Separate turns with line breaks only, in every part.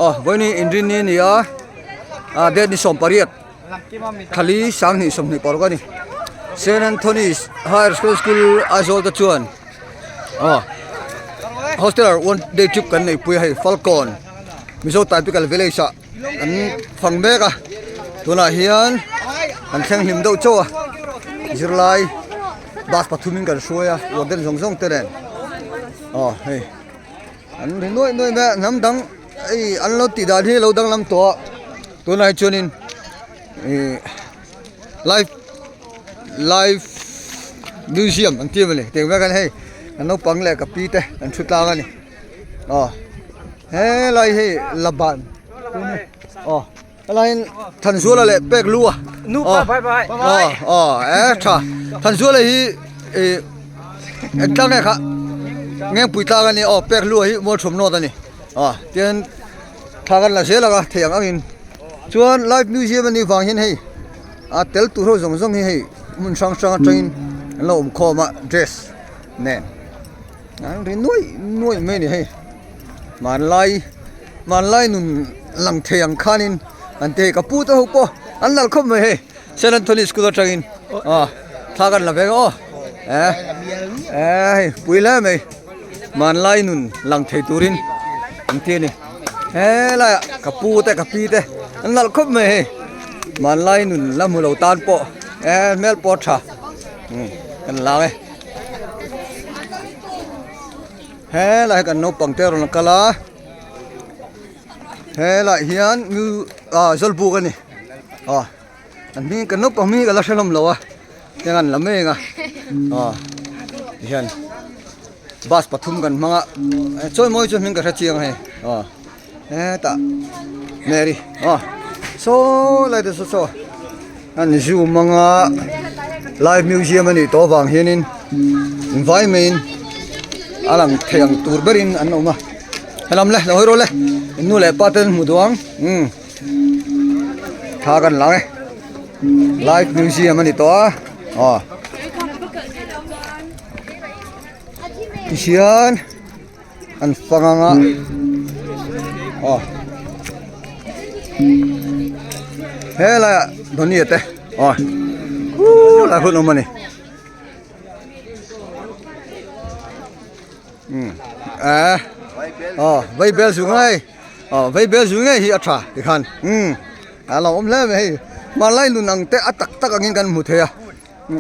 Aw vawiin hi inrinni a ni a ah date ni 18 thali 2026 a ni Saint Anthony's Higher School School Aizawl te chuan aw hostel one day trip kan neihpui a hei Falkawn Mizo Typical Village ah an fang mek a tunah hian an thleng hlim deuh chauh a zirlai bus pathumin kan hruai a warden zawng zawng te nen aw hei an ri nuaih nuaih mai a hnam dang hei an lo tih dan hi a lo danglam tawh a tunah hi chuanin ihh live live museum an tih a mawni tiang vek a ni hei an naupang leh ka pi te an thu tlang a ni. Aw helai hi laban aw helaiin Thanzuala leh pek lu a aw aw aw e tha Thanzuala hi ih eng tlang nge kha Ngengpui tlang a ni aw pek lu a hi Mualthum North a ni aw tian thla kan la zel ang a thei ang angin chuan live museum a nih vang hian hei a tel tur ho zawng zawng hi hei hmun hrang hrang atangin an lo awm khawm a dress nen. An ri nuaih nuaih mai a ni hei hmanlai hmanlai nun lang thei ang khanin an ti hei ka pu te ho pawh an lal khawp mai hei Saint Anthony school atangin aw thla kan la ve ang aw eh eh hei pui hle mai hmanlai nun lang thei turin an ti a ni helaiah ka pu te ka pi te an lal khawp mai hei hmanlai nun la hmu lo tan pawh eh hmel pawh a tha kan lang e. Helai hi kan naupang te a rawn kal a helai hian ah zawlbuk a ni aw an hming kan naupang hming hi ka la hre hlawm lo a heng an la mek a aw tihian bus pathum kan hmang a chawimawi chu hming ka hre chiang hei aw hetah Mary aw saw lai te saw saw an zoom anga live museum a nih tawh avang hianin invai maiin a lang thei ang tur berin an awm a helam le lo hawi rawh le in nu leh pa te an hmu duh ang umm thla kan lang e live museum a ni tawh a aw tihian. An fang anga aw helai ah Dhoni te aw khulai hun awm a ni umm eh aw vaibel zu ngei aw vaibel zu ngei hi a tha tikhan umm a lo awm hle mai hei hmanlai nun ang te a tak tak angin kan hmu thei a.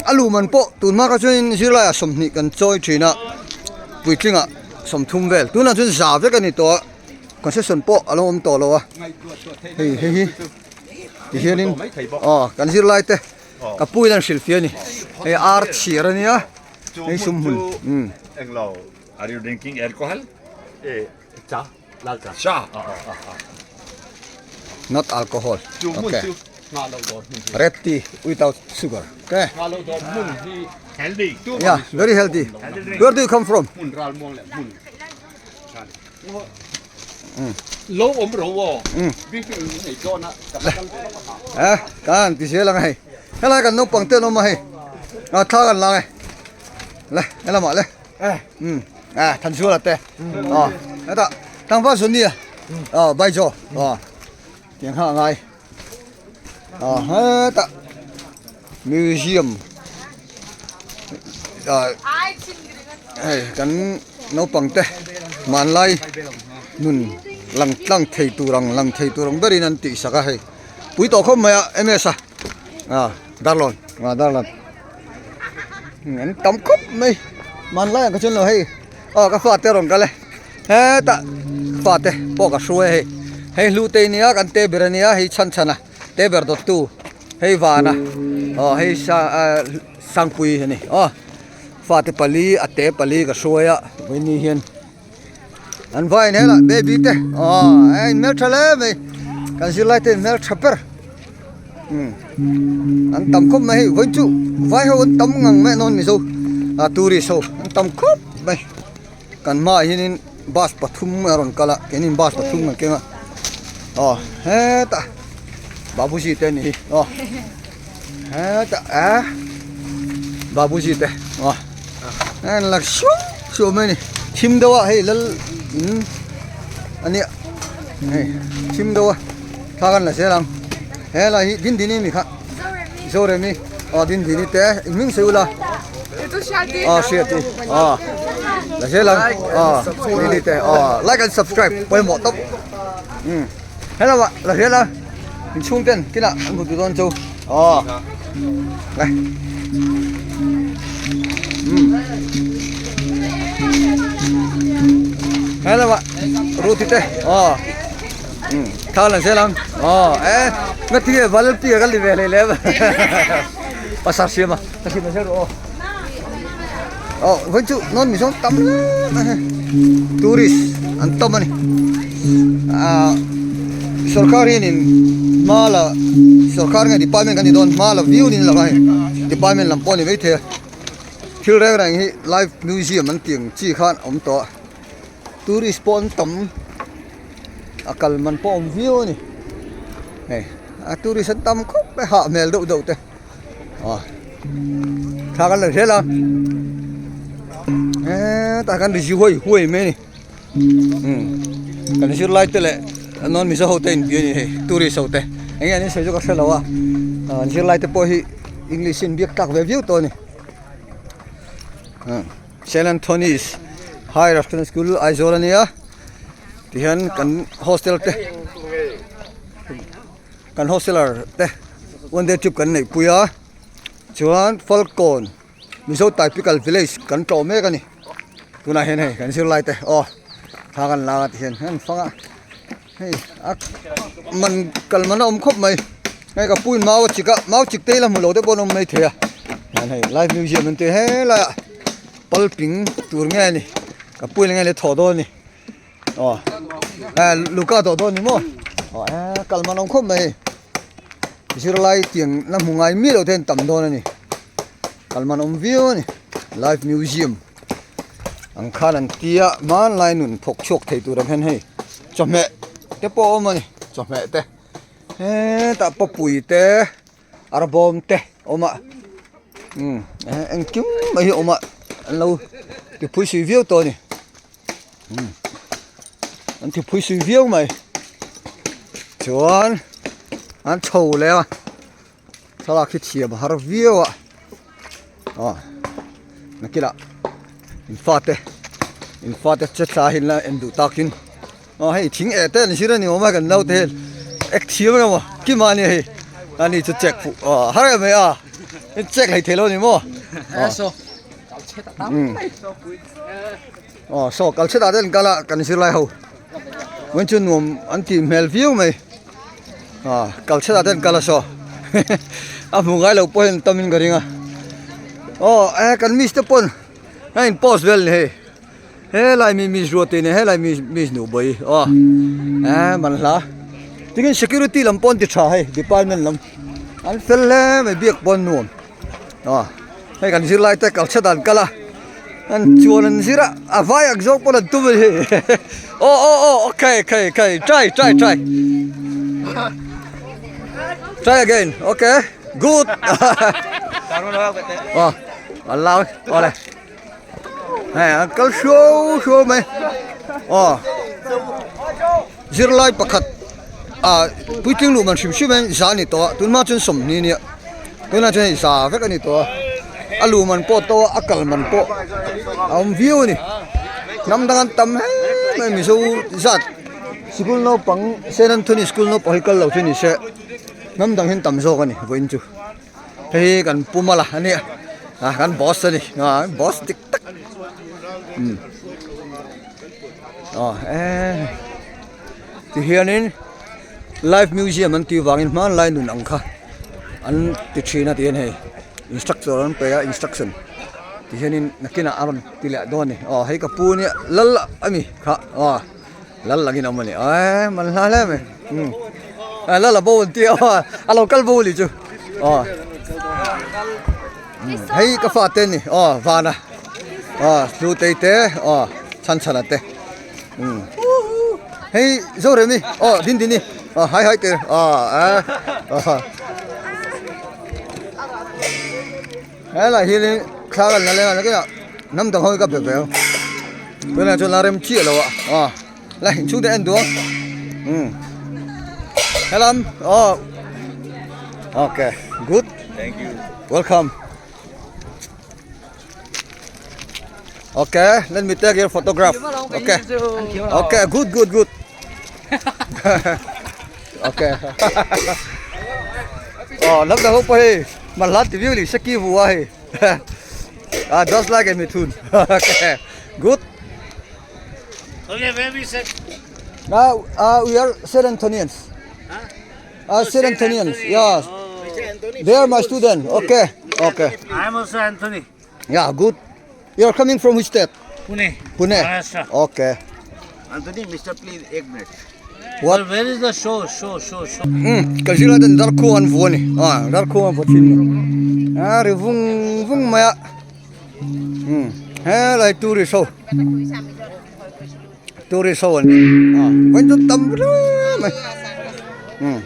A luh man pawh tun hma kha chuanin zirlaiah 20 kan chawi thin a, puitlingah 30 vel. Tunah chuan za vek a ni tawh a, concession pawh a lo awm tawh lo a. Hei hei hi tihianin aw kan zirlai te ka pu in an hrilhfiah a ni. Hei ar chhiar a nia, hei sum hmun umm.
Are you drinking alcohol? Cha. Cha.
Not alcohol. Okay. Red tea without sugar. Okay.
Healthy.
Yeah, very healthy. Where do you come from?
Lo om ro wo.
Eh, kan ti zel ang hei. Helai kan naupang te an awm a hei. A thla kan lang e. Le, helamah le. Um à Thanzuala te aw heta tlangval zawn nia aw baijo aw tiang kha a ngai aw heta museum ah hei kan naupang te hmanlai nun lang tlang thei tur ang lang thei tur ang berin an tih sak a hei pui tawh khawp mai a ms a ah darlawn ah darlawn. An tam khawp mai hmanlai ah ka chuan lo hei aw ka fate rawn kal e hetah fate pawh ka hruai a hei hei hlu te ania kan te ber ania hei chhan chhan a te ber dawt tu hei van a aw hei sa ah sangpui a ni aw fate pali a te pali ka hruai a vawiin hian an vain helah baby te aw a inhmeltha hle mai kan zirlai te inhmeltha ber umm an tam khawp mai hei vawiin chu vai ho an tam ngang mai anawn mizo ah tourist ho an tam khawp mai kan hmaah hianin bus pathum a rawn kal a keinin bus pathum kan keng a aw hetah babuji te a ni hi aw hetah eh babuji te aw an la suau suau mai a ni thim deuh a hei lal in a nia. Hei thim deuh a thla kan la zel ang he lai hi Dindini mi kha Zoremi aw Dindini te hming sawi ula aw Hriati aw la zel ang aw Lily te aw like and subscribe pawimawh tawp umm hello ah la zel a inchhung ten kinah an hmu duh dawn chu aw lai umm hello ah Ruth te aw umm thla la zel ang aw e ngatinge Valpia kan ni ve hlei lem pasar siam a ka siam a zel rawh aw aw vawiin chu non mi zawng tam hle mai hei tourist an tam a ni ah sorkar hianin hma la sorkar nge department kan ni dawn hma la viau niin a lang a hei department lam pawh a ni maithei a thil reng reng hi live museum an tih ang chi khan a awm tawh a tourist pawh an tam a kal man pawh a awm viau a ni hei a tourist an tam khawp mai hah hmel deuh deuh te. Aw thla kan la zel a hetah khan ri huai huai mai a ni umm kan zirlai te leh non mizo ho te a inbia a ni hei tourist ho te eng nge an insawi chu ka hre lo a an zirlai te pawh hi english in biak tlak ve viau tawh a ni Saint Anthony's Higher Afternoon School Aizawl a nia tihian kan hostel te. Kan hosteler te one day trip kan neih pui a chuan falkawn mizo typical village kan tlawh mek a ni tunah hian hei kan zirlai te aw thla kan lak a ti hian an fang a hei a man kal man a awm khawp mai hei ka pu in mau a chik a mau chik te ila hmu lo te pawh an awm mai thei a hian hei live museum an ti helai ah palping tur nge a ni ka pu in enge le thawh dawn a ni. Aw eh luka tawh dawn ni maw aw eh kal man awm khawp mai zirlai tiang la hmu ngai miah lo te an tam dawn a ni kal man awm viau a ni live museum ang khan an tia hmanlai nun thawk chhuak thei tur ang hian hei chawhmeh te pawh a awm a ni chawhmeh te hetah papui te arbawm te a awm a umm engkim mai hi a awm a an lo ti phui sui viau tawh a ni. An ti phui sui viau mai chuan an chho leh a thlalak hi thiam a har viau a aw nakinah in fate in fate che thla hi la en duh takin aw hei thing eh te an zir a ni awm a kan naute hian ek thiam emaw kima ania hei ani chu check fuh aw har em mai a check hleithei lo a ni maw aw. Aw saw kal chhetah te an kal a kan zirlai ho vawiin chu nuam an tih hmel viau mai ah kal chhetah te an kal a saw a hmu ngai lo pawh hian an tam in ka ring a aw eh kan miss te pawn a in post vel a ni hei helai mi miss ruat te nen helai mi miss nu bawi aw eh man hla tin security lam pawh an ti tha hei department lam an fel hle mai biak pawh an nuam. Aw hei kan zirlai te kal chhe dan kal a an chuan an zir a a vai ang zawng pawn an tum a ni aw aw aw okay okay okay try try try try again okay good aw an lau awle hei an kal hruau hruau mai aw zirlai pakhat ah puitling luh man hrim hrim in za a ni tawh a tunhma chuan sawmhnih a nia tunah chuan hei za vek a ni tawh a a luh man pawh to a a kal man pawh a awm viau a ni hnam dang an tam hle mai mizo zat sikul naupang Saint Anthony school naupang hi kal lo chu ni se hnam dang hi an tam zawk a ni vawiin chu. Hei hi kan pu mala a nia ah kan boss a ni ah boss dik tak umm aw eee tihianin live museum an tih vangin hmanlai nun ang kha an ti thin a tihian hei instructor an pe a instruction tihianin nakinah a rawn ti leh dawn a ni aw hei ka pu nia lal a ni kha aw. Lal angin a awm a ni ae man hla hle mai umm lal a bo an tia a lo kal bo a nih chu aw hei ka fate a ni aw vana aw hlutei te aw chhan chhana te umm hei zoremi aw dindini aw hai hai te aw eh Helai hianin thla kan la leng a nakinah hnam dang ho hi ka be ve ang tunah chuan la rem chiah lo a aw la inchhung te en duh a. Um helam aw okay good
Thank you.
Welcome. Okay, let me take your photograph. Okay. Okay, good, good, good. okay. oh, love the hope hey. Malat view li saki vua hey. Ah, just like a mithun. okay. Good.
Okay, where we sit?
Now, uh, we are Saint Antonians.
Huh?
Uh, Saint Antonians, yes. They are my student. Okay, okay.
I am also Anthony.
Yeah, good. You are coming from which state?
Pune.
Pune.
Maharashtra.
Okay.
Anthony, Mr. Please, ek minute.
What?
Well, where is the show? Show, show, show.
Hmm, ka zirlai ten darkhuang an vu a ni. Ah, darkhuang an vu thin ni. Ah, ri vung vung mai a. Hmm, helai tourist ho. Tourist ho an ni. Ah, vawiin chu tam hle mai. Hmm.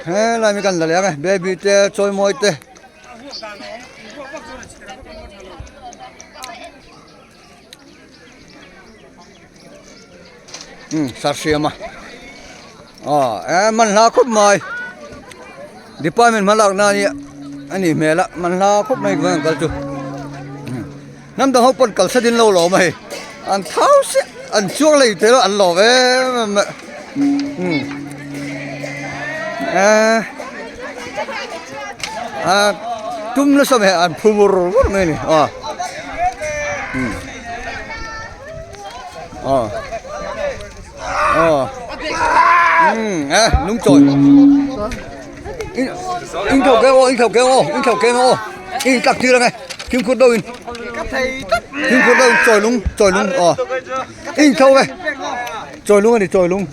Helai mi kan la leh ang e, baby te chawimawi te. Um sarhriam a aw eh man hla khawp mai department hma lak na nia a nih hmel a man hla khawp mai khan kal chu hnam dang ho pawn kal sa din lo lawm a hei an thau chiah an chuang lei te erawh an lawm em em a um eh ah tum nasa mai an phu vur vur mai a ni aw um aw aw um eh lung chawi in thau keng aw in thau keng aw in thau keng aw in tlak tir ang e fimkhur deuh in fimkhur deuh in chawi lung chawi lung aw in thau e chawi lung a ni chawi lung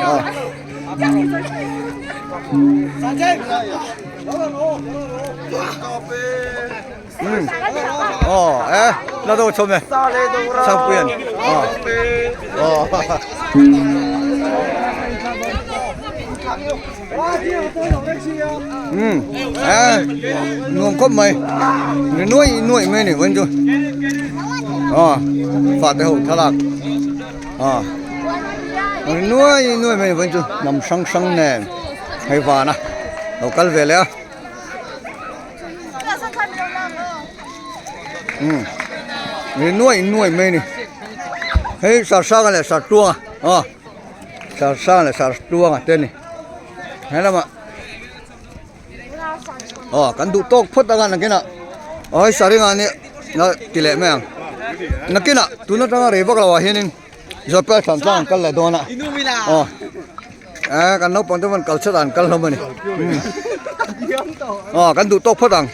aw. Aw e la do chhawm e Sangpuian aw aw um e nuam khawp mai ni nuai nuai mai ni vawiin chu aw fate ho thlalak aw ni nuai nuai mai ni vawiin chu hnam hrang hrang nen hei vana lo kal ve leh a. Um ni nuai nuai mai a ni hei sarsanga leh sartuanga aw sarsanga leh sartuanga te a ni he lamah aw kan duh tawk phawt anga nakinah aw hei saringa nia ti leh mai ang nakinah tun atanga rei vak lo ah hianin. Zawhpel thlan tlang an kal leh dawn a aw eh kan naupang te pawh an kal chhat a an kal hlawm a ni aw kan duh tawk phawt ang.